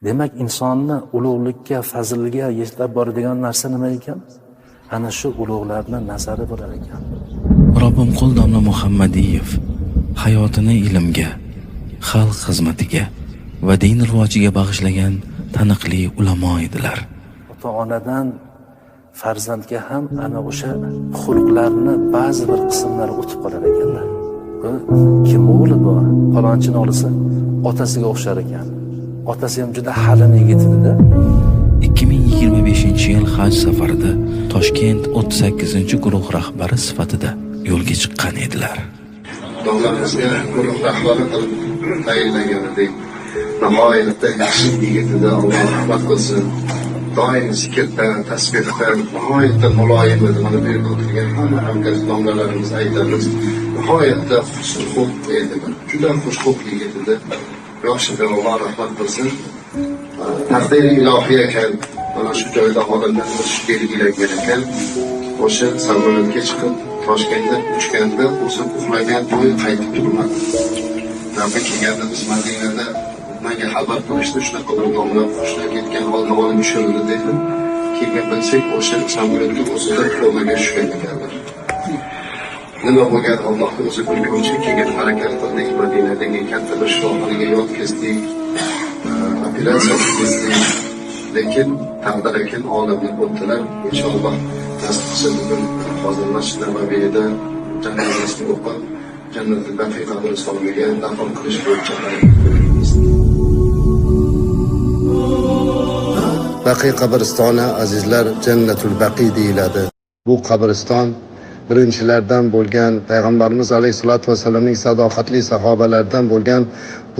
Demak, insonni ulug'likka, fazilga yetlab boradigan narsa nima ekan? Ana shu ulug'larni nazari bo'lar ekan. Robbimqul domla Muhammadiyev hayotini ilmga, xalq xizmatiga va din rivojiga bag'ishlagan taniqli ulamo edilar. Ota-onadan farzandga ham ana o'sha xulqlarni ba'zi bir qismlari o'tib qolar ekanlar. Kim o'g'li bu? Falonchini o'g'lisi otasiga o'xshar ekan. Otasi ham juda halim yigit edi. 2025-yil haj safarida Toshkent 38-guruh rahbari sifatida yo'lga chiqqan edilar. Domlamizga guruh rahbari qilib tayinlagan edik. Nihoyatda yaxshi yigit edi, Alloh rahmat qilsin. Doim zikrda, tasbihda, nihoyatda muloyim edi. Mana bu yerda o'tirgan hamma hamkasb domlalarimiz aytamiz. Nihoyatda xushxulq edi. Juda xushxulq yigit edi. Yoshida Alloh rahmat qilsin. Taqdiri ilohiy ekan, mana shu joyda olamdan o'tish belgilangan ekan. O'sha samolyotga chiqib Toshkentda uchganda o'zi uxlagan joyi qaytib turmadi. Nima kelganda biz Madinada menga xabar qilishdi, shunaqa bir domla hushdan ketgan holda olib tushirildi dedi. Keyin bilsak, o'sha samolyotga o'zida komaga tushgan ekanlar. Nima bo'lgan Allohning o'zi bilguncha keyin harakat qildik, Madinadagi katta bir shifoxonaga yotqizdik, operatsiya qildik. Lekin taqdir ekan, olamdan o'tdilar. Inshaalloh nasib qilsa bugun hozir Masjid Nabaviyda janozasini o'qib, Jannatul Baqiy qabristoniga dafn qilish bo'yicha harakat qilamiz. Baqiy qabristoni azizlar Jannatul Baqiy deyiladi. Bu qabriston birinchilardan bo'lgan Payg'ambarimiz alayhisolatu vasallamning sadoqatli sahobalaridan bo'lgan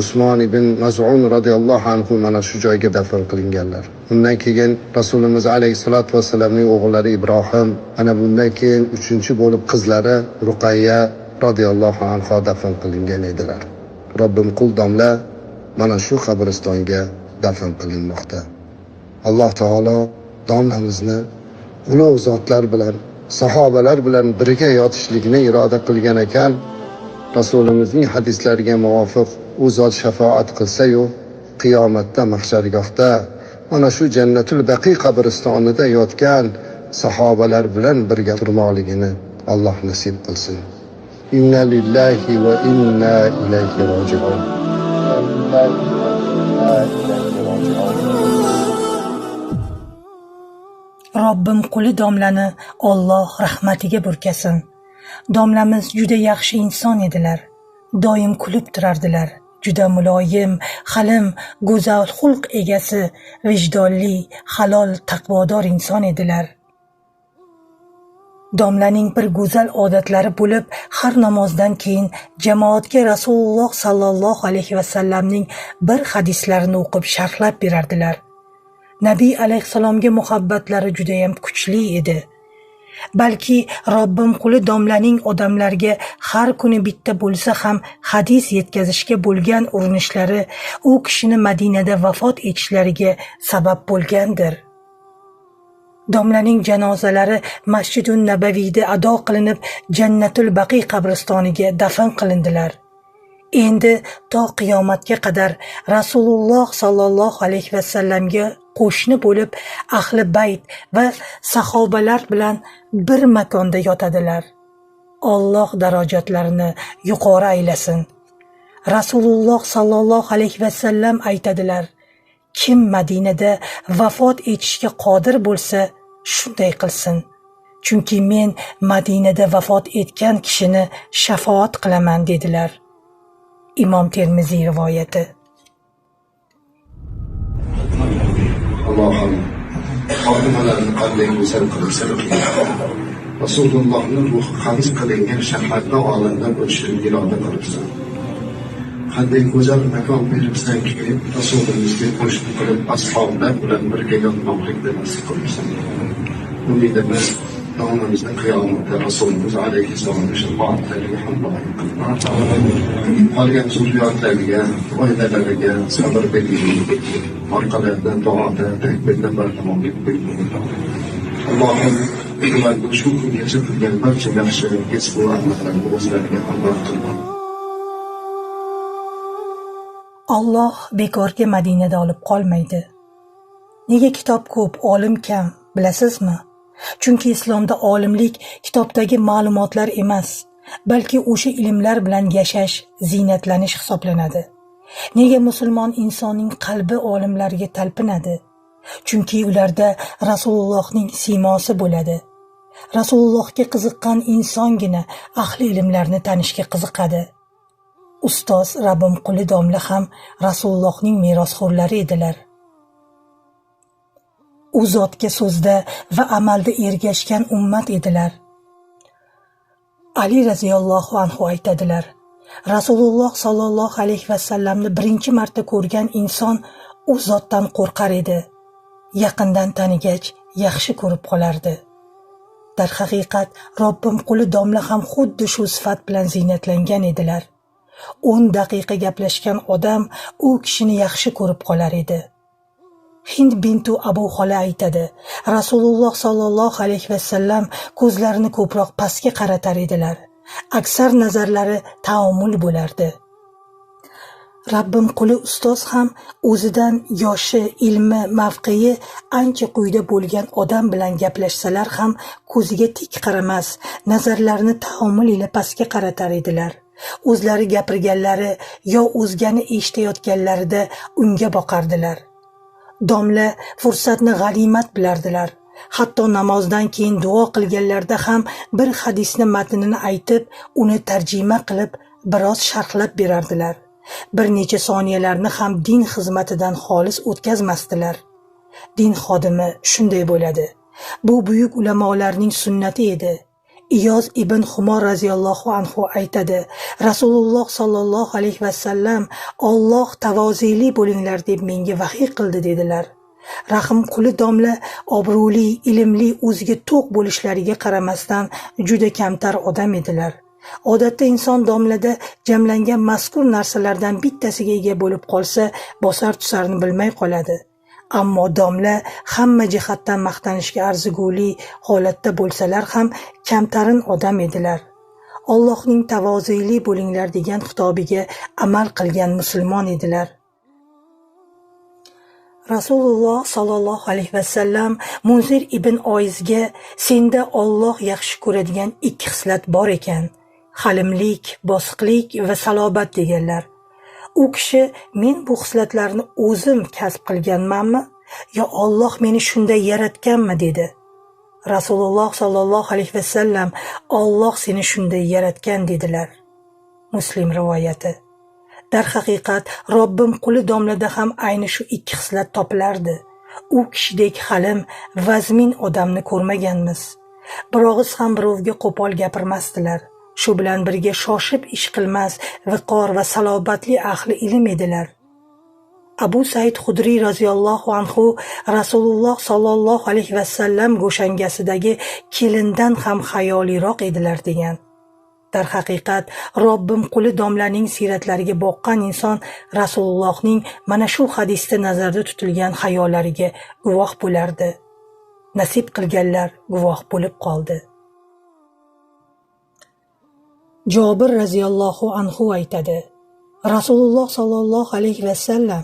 Usmon ibn Maz'un radhiyallohu anhu mana shu joyga dafn qilinganlar. Undan keyin Rasulimiz alayhisolatu vasallamning o'g'illari Ibrohim, ana bundan keyin 3-chi bo'lib qizlari Ruqayya radhiyallohu anha dafn qilingan edilar. Robbimqul domla mana shu qabristonga dafn qilinmoqda. Alloh taolo domlamizni ulug' zotlar bilan, sahobalar bilan birga yotishlikni iroda qilgan ekan. Rasulimizning hadislariga muvofiq u zot shafoat qilsa-yu, qiyomatda mahshargohda mana shu Jannatul Baqiy qabristonida yotgan sahobalar bilan birga turmoqligini Alloh nasib qilsin. Inna lillahi va inna ilayhi roji'un. Robbimquli domlani Alloh rahmatiga burkasin. Domlamiz juda yaxshi inson edilar. Doim kulib turardilar. Juda muloyim, halim, go'zal xulq egasi, vijdonli, halol, taqvodor inson edilar. Domlaning bir go'zal odatlari bo'lib, har namozdan keyin jamoatga Rasululloh sallallohu alayhi vasallamning bir hadislarini o'qib sharhlab berardilar. Nabiy alayhissalomga muhabbatlari juda ham kuchli edi. Balki Robbimquli domlaning odamlarga har kuni bitta bo'lsa ham hadis yetkazishga bo'lgan urinishlari u kishini Madinada vafot etishlariga sabab bo'lgandir. Domlaning janozalari Masjidun Nabaviyda ado qilinib, Jannatul Baqiy qabristoniga dafn qilindilar. Endi to qiyomatga qadar Rasululloh sallallohu alayhi vasallamga qo'shni bo'lib, ahli bayt va sahobalar bilan bir makonda yotadilar. Alloh darajatlarini yuqori aylasin. Rasululloh sallallohu alayhi vasallam aytadilar: kim Madinada vafot etishga qodir bo'lsa, shunday qilsin. Chunki men Madinada vafot etgan kishini shafoat qilaman dedilar. Imom Termiziy rivoyati. Allohim xotimalarni qanday go'zal qilibsan. Rasulullohning ruhi qabz qilingan shaharda olamdan o'tishini iroda qilibsan. Qanday go'zal makon beribsanki, Rasulimizga qo'shni qilib ashoblar bilan birga yotmoqlikni nasib qilibsan. Umid biz domlamizning qiyomatda Rasulimiz alayhissalomning shafoatlariga ham loyiq qilib, qolgan zurriyotlariga, oilalariga sabr bergin, orqalaridan duoda, takbirda bardavom bergin. Allohim ularning shu kungacha qilgan barcha yaxshi ezgu amallarni o'zlariga hamroh qilgin. Alloh bekorga Madinada olib qolmaydi. Nega kitob ko'p, olim kam, bilasizmi? Chunki islomda olimlik kitobdagi ma'lumotlar emas, balki o'sha ilmlar bilan yashash, ziynatlanish hisoblanadi. Nega musulmon insonning qalbi olimlarga talpinadi? Chunki ularda Rasulullohning siymosi bo'ladi. Rasulullohga qiziqqan insongina ahli ilmlarni tanishga qiziqadi. Ustoz Rabbimquli domla ham Rasulullohning merosxo'rlari edilar. U zotga so'zda va amalda ergashgan ummat edilar. Ali raziyallohu anhu aytadilar: Rasululloh sollallohu alayhi vasallamni birinchi marta ko'rgan inson u zotdan qo'rqar edi. Yaqindan tanigach, yaxshi ko'rib qolardi. Darhaqiqat, Robbimquli domla ham xuddi shu sifat bilan ziynatlangan edilar. 10 daqiqa gaplashgan odam u kishini yaxshi ko'rib qolar edi. Hind bintu Abu Xola aytadi: Rasululloh sollallohu alayhi vasallam ko'zlarini ko'proq pastga qaratar edilar. Aksar nazarlari taomul bo'lardi. Rabbimquli ustoz ham o'zidan yoshi, ilmi, mavqei ancha quyida bo'lgan odam bilan gaplashsalar ham ko'ziga tik qaramas, nazarlarini taomul ila pastga qaratar edilar. O'zlari gapirganlari yo o'zgani eshitayotganlarida unga boqardilar. Domla fursatni g'animat bilardilar. Hatto namozdan keyin duo qilganlarida ham bir hadisni matnini aytib, uni tarjima qilib, biroz sharhlab berardilar. Bir necha soniyalarni ham din xizmatidan xolis o'tkazmasdilar. Din xodimi shunday bo'ladi. Bu buyuk ulamolarning sunnati edi. Iyoz ibn Xumor raziyallohu anhu aytadi: Rasululloh sollallohu alayhi vasallam Alloh tavozili bo'linglar deb menga vahiy qildi dedilar. Rahimquli domla obro'li, ilmli, o'ziga to'q bo'lishlariga qaramasdan juda kamtar odam edilar. Odatda inson domlada jamlangan mazkur narsalardan bittasiga ega bo'lib qolsa, bosar tusarini bilmay qoladi. Ammo domla hamma jihatdan maqtanishga arzigulik holatda bo'lsalar ham kamtarin odam edilar. Allohning tavozili bo'linglar degan xitobiga amal qilgan musulmon edilar. Rasululloh sollallohu alayhi vasallam Munzir ibn Oizga: senda Alloh yaxshi ko'radigan ikki xislat bor ekan, halimlik, bosiqlik va salobat deganlar. U kishi: men bu xislatlarni o'zim kasb qilganmanmi yo Alloh meni shunday yaratganmi dedi. Rasululloh sollallohu alayhi vasallam: Alloh seni shunday yaratgan dedilar. Muslim rivoyati. Darhaqiqat, Robbimquli domlada ham ayni shu ikki xislat topilardi. U kishidek halim, vazmin odamni ko'rmaganmiz. Bir og'iz ham birovga qo'pol gapirmasdilar. Shu bilan birga shoshib ish qilmas, viqor va salobatli ahli ilm edilar. Abu Said Xudriy roziyallohu anhu Rasululloh sollallohu alayhi vasallam go'shangasidagi kelindan ham hayoliroq edilar degan. Darhaqiqat, Robbimquli domlaning siratlariga boqqan inson Rasulullohning mana shu hadisda nazarda tutilgan hayollariga guvoh bo'lardi. Nasib qilganlar guvoh bo'lib qoldi. Jobir raziyallohu anhu aytadi: Rasululloh sollallohu alayhi vasallam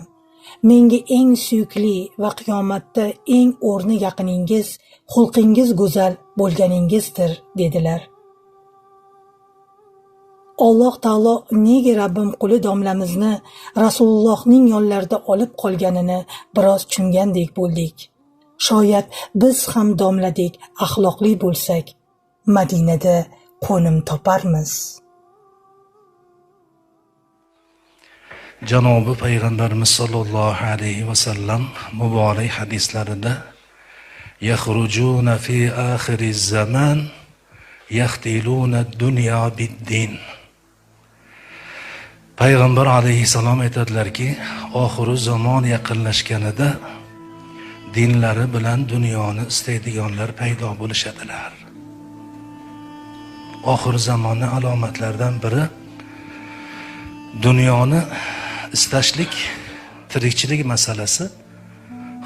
menga eng suyukli va qiyomatda eng o'rni yaqiningiz, xulqingiz go'zal bo'lganingizdir dedilar. Alloh taolo nega Rabbimquli domlamizni Rasulullohning yonlarida olib qolganini biroz tushungandek bo'ldik. Shoyat biz ham domladek axloqli bo'lsak, Madinada qo'nim toparmiz. Janobi Payg'ambarimiz sollallohu alayhi vasallam muborak hadislarida yaxrujuna fi axiriz zaman yaxtiluna ad-dunya bid-din. Payg'ambar alayhissalom aytadilarki, oxiri zamon yaqinlashganida dinlari bilan dunyoni istaydiganlar paydo bo'lishadilar. Oxir zamonni alomatlaridan biri dunyoni istashlik, tirikchilik masalasi,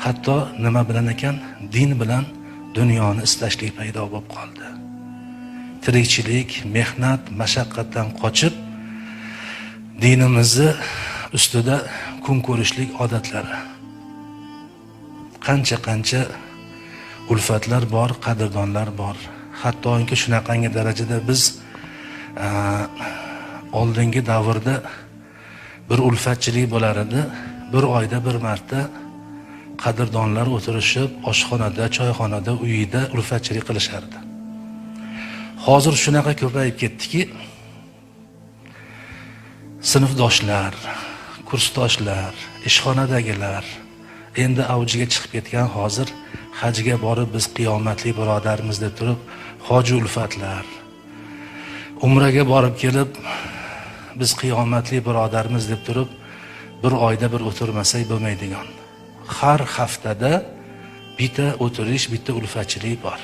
hatto nima bilan ekan, din bilan dunyoni istashlik paydo bo'lib qoldi. Tirikchilik, mehnat, mashaqqatdan qochib dinimizni ustida kun ko'rishlik odatlari. Qancha-qancha ulfatlar bor, qadrdonlar bor. Hattoki shunaqangi darajada biz oldingi davrda bir ulfatchilik bo'lar edi. Bir oyda bir marta qadrdonlar o'tirishib, oshxonada, choyxonada, uyida ulfatchilik qilishardi. Hozir shunaqa ko'payib ketdiki, sinfdoshlar, kursdoshlar, ishxonadagilar endi avjiga chiqib ketgan hozir hajga borib biz qiyomatli birodarmiz deb turib hoji ulfatlar, umraga borib kelib biz qiyomatli birodarmiz deb turib bir oyda bir o'tirmasak bo'lmaydigan. Har haftada bitta o'tirish, bitta ulfatchilik bor.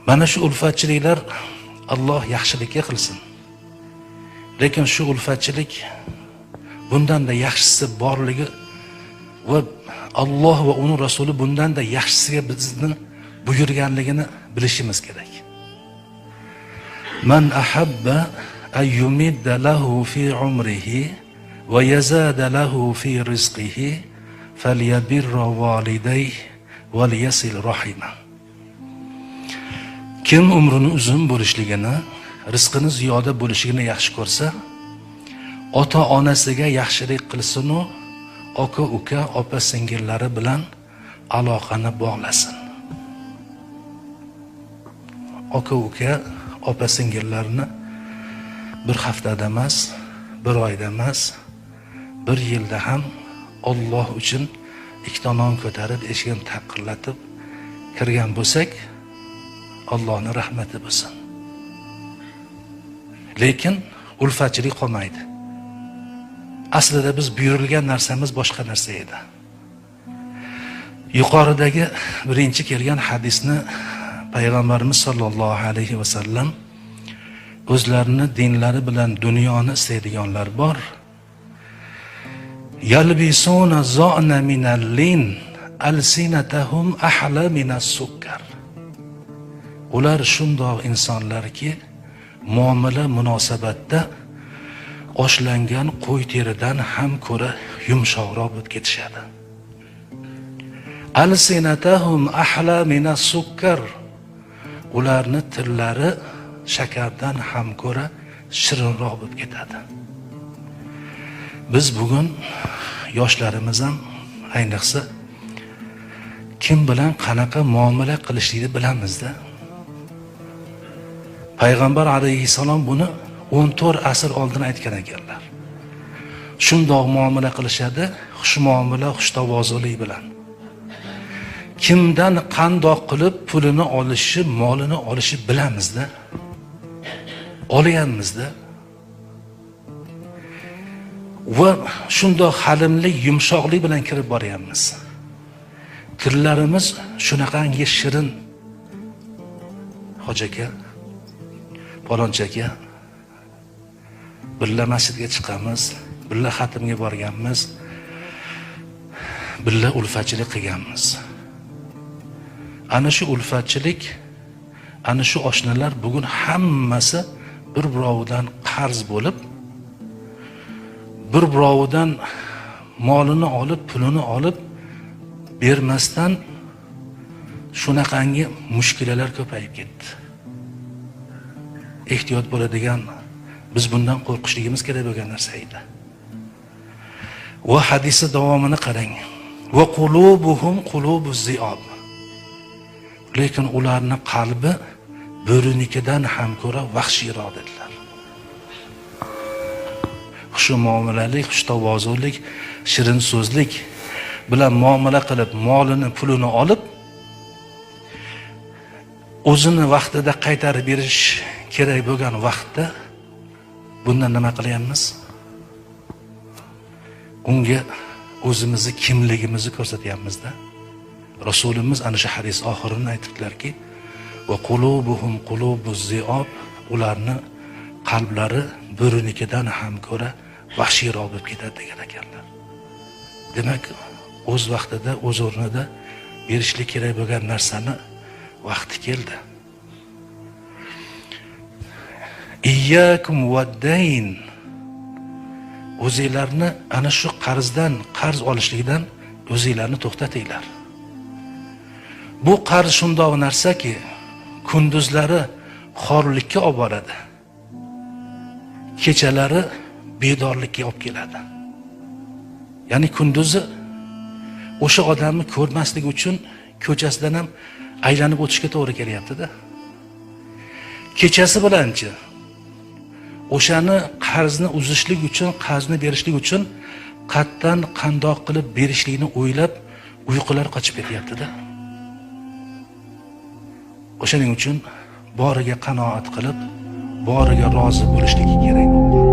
Mana shu ulfatchiliklar Alloh yaxshilikka qilsin. Lekin shu ulfatchilik bundan da yaxshisi borligi va Alloh va uning rasuli bundan da yaxshisiga bizni buyurganligini bilishimiz kerak. Man ahabba ay yumidda lahu fi umrihi va yazada lahu fi rizqihi falyabirra validayhi va liyasil rahima. Kim umrini uzun bo'lishligini, rizqini ziyoda bo'lishligini yaxshi ko'rsa, ota-onasiga yaxshilik qilsin-u, aka-uka, opa-singillari bilan aloqani bog'lasin. Aka-uka, opa-singillarni bir haftada emas, bir oyda emas, bir yilda ham Alloh uchun ikkita non ko'tarib, eshigini taqillatib kirgan bo'lsak, Allohning rahmati bo'lsin. Lekin ulfatchilik qolmaydi. Aslida biz buyurilgan narsamiz boshqa narsa edi. Yuqoridagi birinchi kelgan hadisni Payg'ambarimiz sollallohu alayhi va sallam o'zlarini dinlari bilan dunyoni istaydiganlar bor. Yalbisuna za'na minal lin alsinatahum ahla minas sukkar. Ular shundoq insonlarki, muomala munosabatda oshlangan qo'y teridan ham ko'ra yumshoqroq bo'lib ketishadi. Alsinatahum ahla minas sukkar. Ularni tillari shakardan ham ko'ra shirinroq bo'lib ketadi. Biz bugun yoshlarimiz ham ayniqsa kim bilan qanaqa muomala qilishlikni bilamizda. Payg'ambar alayhissalom buni 14 asr oldin aytgan ekanlar. Shundoq muomala qilishadi, xush muomala, xush tavozulik bilan. Kimdan qandoq qilib pulini olishi, molini olishi bilamizda. Olyapmizda. Va shundoq halimlik, yumshoqlik bilan kirib boryapmiz. Tillarimiz shunaqangi shirin. Hoji aka, falonchi aka, birga masjidga chiqamiz, birga xatimga borganmiz, birga ulfatchilik qilganmiz. Ana shu ulfatchilik, ana shu oshnalar bugun hammasi bir-birovidan qarz bo'lib, bir-birovidan molini olib, pulini olib bermasdan shunaqangi mushkulalar ko'payib ketdi. Ehtiyot bo'ladigan, biz bundan qo'rqishligimiz kerak bo'lgan narsa edi. Va hadisi davomini qarang. Va qulubuhum qulubu zi'ob. Lekin ularning qalbi bo'rinikidan ham ko'ra vahshiyroq dedilar. Xush muomalalik, xush tavozulik, shirin so'zlik bilan muomala qilib, molini, pulini olib, o'zini vaqtida qaytarib berish kerak bo'lgan vaqtda bundan nima qilyapmiz? Unga o'zimizni kimligimizni ko'rsatyapmiz-da. Rasulimiz ana shu hadis oxirini aytibdilarki, va qulubuhum qulubuz zi'ob, ularni qalblari bo'rinikidan ham ko'ra vahshiyroq bo'lib ketadi degan ekanlar. Demak, o'z vaqtida, o'z o'rnida berishlik kerak bo'lgan narsani vaqti keldi. Iyyakum vad-dayn. O'zinglarni ana shu qarzdan, qarz olishlikdan o'zinglarni to'xtatinglar. Bu qarz shundoq narsaki, kunduzlari xorlikka olib boradi, kechalari bedorlikka olib keladi. Ya'ni kunduzi o'sha odamni ko'rmaslik uchun ko'chasidan ham aylanib o'tishga to'g'ri kelyapti-da. Kechasi bilanchi o'shani qarzni uzishlik uchun, qarzni berishlik uchun qatdan qandoq qilib berishlikni o'ylab uyqular qochib ketyapti-da. O'shaning uchun boriga qanoat qilib, boriga rozi bo'lishlik kerak.